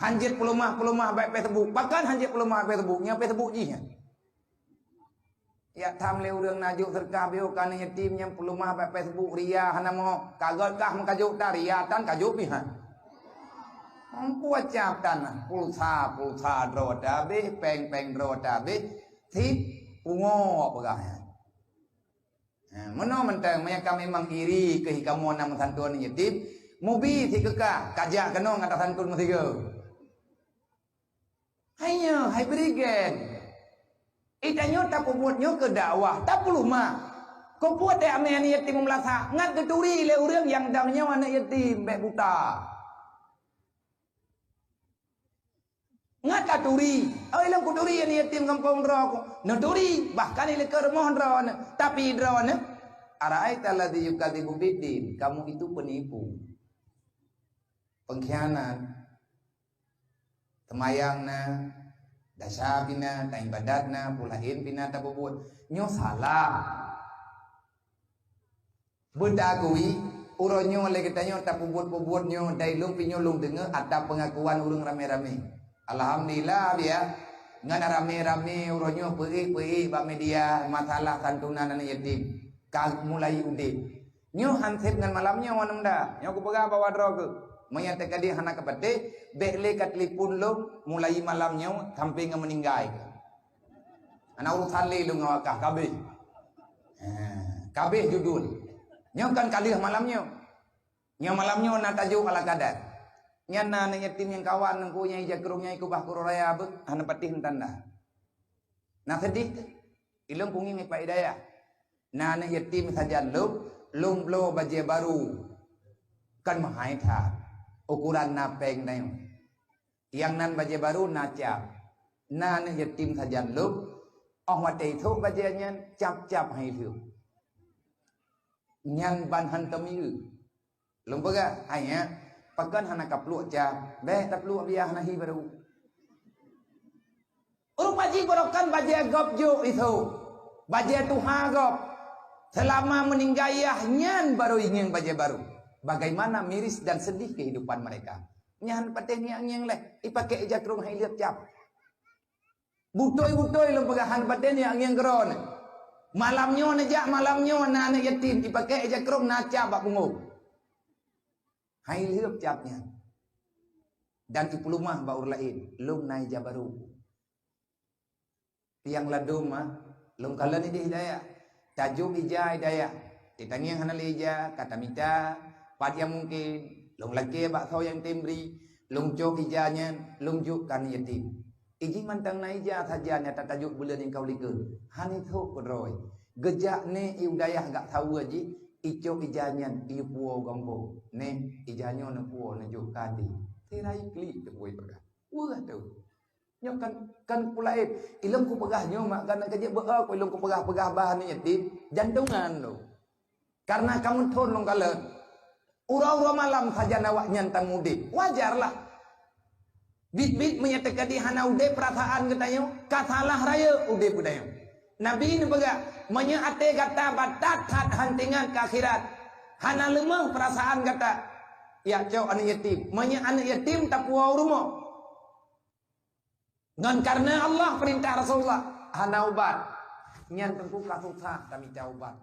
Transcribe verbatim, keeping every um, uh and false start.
Hanjeuet peuleumah-peuleumah bak Facebook. Pakon hanjeuet peuleumah bak Facebook? Nyan Facebook jih nyan. Jak tham lé ureuëng na jok seudeukah bak aneuk yatim nyang peuleumah bak Facebook, ria hana mo. Ka gét kah meukajok tan, ria tan kajok pih han. Mampu acab tan, pulsa, pulsa droe tabeh, péng-péng droe tabeh, sit pungo peugah nyan. Ha, meunoe mantong, meunyo ka memang iri keu kamoe na meusantun yatim, mubi sit keu kah, kajak keunoe gata santun meusigoe. Hai nyoe, hai bri gen. Ita nyoe tapeubuet nyoe keu dakwah, tapeuleumah. Keupeue teuamé aneuk yatim meulasak, ngat geuturi lé ureuëng nyang dang nyoe aneuk yatim bék buta. Ngat taturi, oi lôn kuturi aneuk yatim gampông droe ku. Neuturi, bahkan ileukeue rumoh droeneuh, tapi droeneuh, "Ara'aita alladzi yukadzibu biddin," kamu itu penipu. Pengkhianat. Teumayang na, dasa pih na, taibadat na, peue laén pih na tapeubuet. Nyoe salah. Beudagui, uroe nyoe lé geutanyoe tapeubuet-peubuet nyoe, dai lôn pih nyoe lôn deungoe ata peungakuan ureuëng ramé-ramé. Alhamdulillah, biya. Ngon ramé-ramé uroe nyoe peuék-peuék bak media masalah santunan aneuk yatim. Ka mulai udeb. Nyoe han sép ngon malam nyoe, aneuk muda. Nyoe kupeugah bak droe keuh. Meunyo teukeudi hana kapatéh, bék lé ka telepon lôn mulai malam nyoe sampai ngon meuninggai. Hana urusan lé lôn ngon awak kah, kabeh. Ha, kabeh judul. Nyoe kan ka lheueh malam nyoe. Nyoe malam nyoe na tajok ala kadar. Nyan na aneuk yatim nyang kawan ngon ku nyang ija krong nyang ikubah kuro raya beuh, hana patéh tanda. Na seudeh teuh. Ilôn kungieng ipak idayah. Na aneuk yatim sajan lôn, lôn bloe bajée barô. Kan meuhai that. Ukoran na péng na nyoe. Nyang nan bajée barô na cap. Na aneuk yatim sajan lôn, óh watée ithok bajée nyan, cap-cap hai lheueh. Nyan ban hantom ieu. Lôn peugah, "Hai nyak, pakon hana kapluek cap? Bék tapluek biah hana hi barô." Ureuëng paji barokan bajée gob jok ithok. Bajée tuha gob. Seulama meuninggai yah nyan barô ingieng bajée barô. Bagaimana miris dan sedih kehidupan mereka. Nyan patéh ngieng-ngieng leh, ipaké ija krong hai lheueh cap. Butôi-butôi lôn peugah han patéh ngieng-ngieng keudroe. Malam nyoe neujak, malam nyoe na aneuk yatim, ipaké ija krong na cap bak punggong. Hai lheueh cap nyan. Dan ipeuleumah bak ureuëng laén, lôn na ija barô. Tiang ladôm mah, lôn kalon idéh idayah. Tajok ija idayah. Di tangieng hana lé ija, ka tamita, pat nyang mungken, lôn lakée bak soe nyang tem bri, lôn cok ija nyan, lôn jok keu aneuk yatim. Iji mantong na ija saja nyang tatajok buleuen nyang ka u likot. Hana ithok keudroe. Geujak nè i u dayah gak saweue jih, icok ija nyan, ipuwoe gampông. Nè, ija nyoe neupuwoe neujok keu até. Sira iklik teupuwoe peugah. Weueh teuh. Nyoe kan, kan peue laén. Ilôn kupeugah nyoe mak, kan ka jeuet beu-e ku ilôn kupeugah-peugah bak aneuk yatim. Jantungan lôn. Karena kamoe thon lôn kalon. Uroe-uroe malam sajan awaknyan tamudeb. Wajarlah. Biet-biet meunyo teukeudi hana udeb peurasaan geutanyoe, ka salah rayeuk udeb geutanyoe. Nabi neupeugah, "Meunyo até gata batat that han teuingat keu akhirat, hana leumah peurasaan gata, yak cok aneuk yatim. Meunyo aneuk yatim tapuwoe u rumoh." Ngon kareuna Allah peurintah Rasulullah, hana ubat. Nyan teungku ka susah tamita ubat.